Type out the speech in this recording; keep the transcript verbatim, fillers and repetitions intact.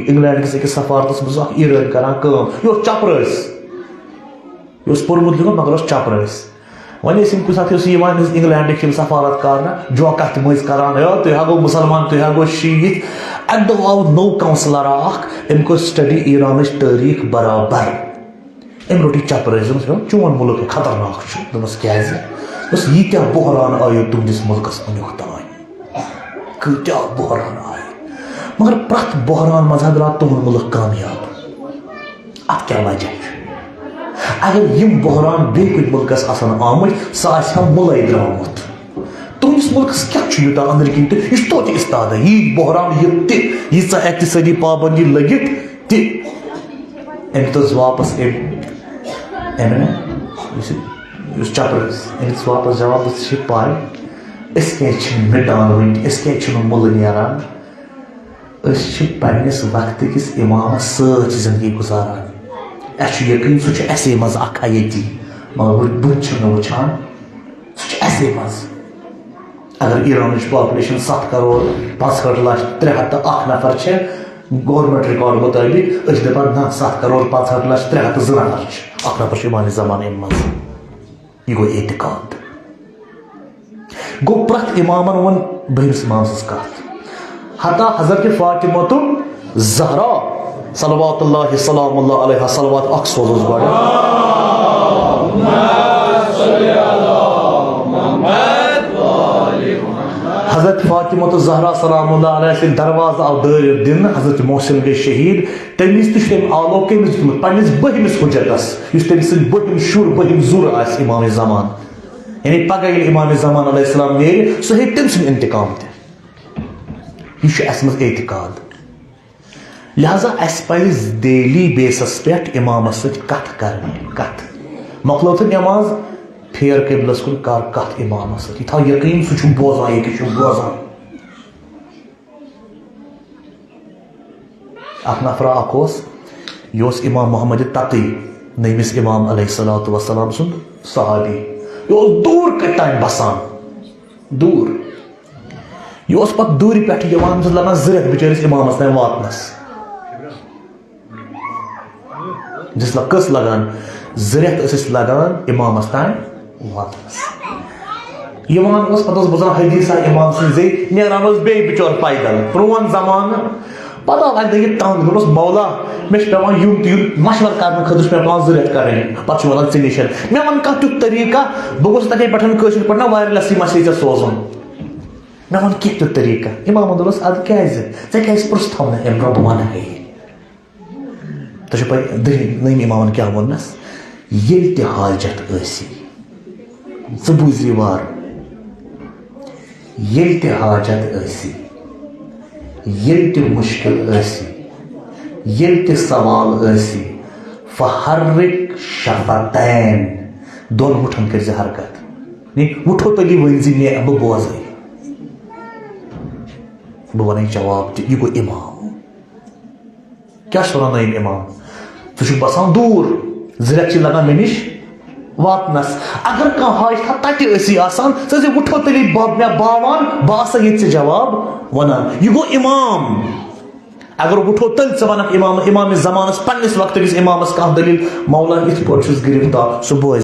England کِس أکِس سفارتس منٛز اوس اکھ ایرٲنۍ کران کٲم، یہِ اوس چپرٲسۍ، یہِ اوس پوٚرمُت لیوٚکھمُت مگر اوس چپرٲسۍ۔ وۄنۍ ٲسۍ یِم کُنہِ ساتہٕ یُس یِوان ٲسۍ انگلینڈٕکۍ یِم سفارت کرنہٕ، جوکہ تہِ مٔنٛزۍ کران، "ہے، تُہۍ ہا گوٚو مُسلمان، تُہۍ ہا گوٚو شیٖعہٕ یِتھ۔" اَکہِ دۄہ آو نوٚو کونسلر اکھ، أمۍ کٔر سٹڈی ایرانٕچ تٲریٖخ برابر۔ أمۍ روٚٹ یہِ چپرٲسۍ، دوٚپمَس، "ہے، چون مُلک ہے خطرناک چھُ۔" دوٚپمَس، "کیٛازِ؟" دوٚپمَس، "ییٖتیٛاہ بحران آیو تُہٕنٛدِس مُلکَس وٕنیُک تام۔ کۭتیٛاہ بحران آیہِ۔" مگر پرٛٮ۪تھ بحران منٛز حضرات تُہُنٛد مُلک کامیاب۔ اَتھ کیٛاہ وجہ چھُ؟ اگر یِم بحران بیٚیہِ کُنہِ مُلکَس آسَن آمٕتۍ، سُہ آسہِ ہا مُلَے درٛامُت۔ تُہٕنٛدِس مُلکَس کیٛاہ چھُ یوٗتاہ أنٛدرٕ کِنۍ تہٕ یہِ چھُ توتہِ استادہ، ییٖتۍ بحران، یہِ تہِ، ییٖژاہ اقتصٲدی پابندی لٔگِتھ تہِ۔ أمۍ تُج واپس، أمۍ، أمۍ نہ، یُس یہِ، یُس چپرٲسۍ، أمۍ دِژ واپس جواب، "ژےٚ چھے پَے، أسۍ کیٛازِ چھِنہٕ مِٹان وٕنہِ، أسۍ کیٛازِ چھِنہٕ مُلہٕ نیران؟ أسۍ چھِ پنٛنِس وقتہٕ کِس اِمامَس سۭتۍ زِندگی گُزاران۔ اَسہِ چھُ یقیٖن، سُہ چھُ اَسے منٛز اَکھ حیٲتی، مگر وٕنہِ بٕتھِ چھِنہٕ وٕچھان، سُہ چھُ اَسے منٛز۔" اگر ایرانٕچ پاپولیشن ستھ کرور پانٛژہٲٹھ لچھ ترٛےٚ ہتھ تہٕ اکھ نفر چھِ، گورنمنٹ ریکارڈ مطٲبق، أسۍ چھِ دپان، نہ، ستھ کرور پانٛژہٲٹھ لچھ ترٛےٚ ہتھ تہٕ زٕ نفر چھِ۔ اکھ نفر چھُ امام زمان امہِ منٛز۔ یہِ گوٚو اعتقاد۔ گوٚو پرٛٮ۪تھ امامن ووٚن بٔہمِس امام سٕنٛز کتھ۔ حتیٰ حضرت فاطمہ تہٕ زہرا صلوات اللہ سلام اللہ علیہ صلوات اکھ سوزُس گۄڈٕ۔ حضرت فاطمہ تہٕ زہرا سلام اللہ علیہ سٕنٛدِ دروازٕ آو دٲرِتھ دِنہٕ، حضرت محسن گٔے شہیٖد۔ تٔمِس تہِ چھُ تٔمۍ آلو کٔمِس دیُتمُت؟ پنٛنِس بٔہمِس حُجرتس، یُس تٔمۍ سٕنٛدۍ بٔہِم شُر، بٔہِم زُر آسہِ امام زمان۔ یعنی پگاہ ییٚلہِ امام زمان علیہ السلام نیرِ، سُہ ہیٚکہِ تٔمۍ سُنٛد انتقام تہِ۔ یہِ چھُ اَسہِ منٛز اعتقاد۔ لہذا اَسہِ پَزِ ڈیلی بیسَس پٮ۪ٹھ اِمامَس سۭتۍ کَتھ کَرٕنۍ، کَتھ۔ مۄکلٲو تہٕ نٮ۪ماز، پھیر قبلَس کُن، کَر کَتھ اِمامَس سۭتۍ۔ یہِ تھاو یقیٖن، سُہ چھُ بوزان، ییٚکیٛاہ چھُ بوزان۔ اَکھ نفرا اَکھ اوس، یہِ اوس اِمام محمد تقی، نٔیمِس اِمام علیہ الصلوۃ والسلام سُنٛد صحابی۔ یہِ اوس دوٗر کَتہِ تام بَسان، دوٗر۔ یہِ اوس پتہٕ دوٗرِ پٮ۪ٹھٕ یِوان، أمِس ٲس لگان زٕ رٮ۪تھ بِچٲرِس اِمامَس تام واتنَس۔ أمِس ٲس لگ-، کٔژ لگان؟ زٕ رٮ۪تھ ٲسۍ أسۍ لگان اِمامَس تام واتنَس۔ یِوان اوس، پتہٕ اوس بوزان حدیثہ اِمام سٕنٛز زِ نیران اوس بیٚیہِ بِچور پیدل۔ پرٛون زمانہٕ۔ پتہٕ آو اَکہِ دۄہ یہِ تنٛگ، دوٚپنَس، "مولا، مےٚ چھُ پٮ۪وان یُن تہٕ یُن، مشورٕ کرنہٕ خٲطرٕ چھُ مےٚ پٮ۪وان زٕ رٮ۪تھ کَڑٕنۍ۔" پتہٕ چھُ وَنان، "ژےٚ نِش۔" مےٚ وَن کانٛہہ تیُتھ طریٖقہ، بہٕ گوٚژھُس تَتہِ پٮ۪ٹھ کٲشِر پٲٹھۍ نا وایرلیسٕے مسیج ژےٚ سوزُن۔ مےٚ وَن کینٛہہ تیُتھ طریٖقہ۔ اِمامَن دوٚپنَس، "اَدٕ کیٛازِ؟ ژےٚ کیٛازِ پرٛژھتھَو نہٕ اَمہِ برٛونٛہہ؟ بہٕ وَنہٕ ہے۔" تۄہہِ چھو پَے، دٔہِم، نٔیِم اِمامَن کیٛاہ ووٚننَس؟ "ییٚلہِ تہِ حاجت ٲسی۔" ژٕ بوٗز یہِ وارٕ۔ "ییٚلہِ تہِ حاجت ٲسی، ییٚلہِ تہِ مُشکِل ٲسی، ییٚلہِ تہِ سوال ٲسی، فحرک شفتین۔" دۄن ہوٚٹھن کٔرۍ زِ حرکت۔ نے، وُٹھو تٔلی ؤنۍ زِ مےٚ، بہٕ بوزے۔ بہٕ وَنَے جواب تہِ، یہِ گوٚو اِمام۔ کیٛاہ چھُ وَنان نٲیِم اِمام؟ ژٕ چھُکھ بَسان دوٗر، زٕ رٮ۪تھ چھِ لَگان مےٚ نِش واتنَس۔ اگر کانٛہہ حاجتھا تَتہِ ٲسی آسان، ژٕ ٲسۍ وُٹھو تٔلی بَب مےٚ باوان، بہٕ آسہٕ ییٚتہِ ژےٚ جواب وَنان۔ یہِ گوٚو اِمام۔ اگر وُٹھو تٔلۍ ژٕ وَنَکھ اِمام، اِمام زمانَس، پنٛنِس وقتہٕ کِس اِمامَس کانٛہہ دٔلیٖل، "مولا، یِتھ پٲٹھۍ چھُس گِرفتار"، سُہ بوزِ۔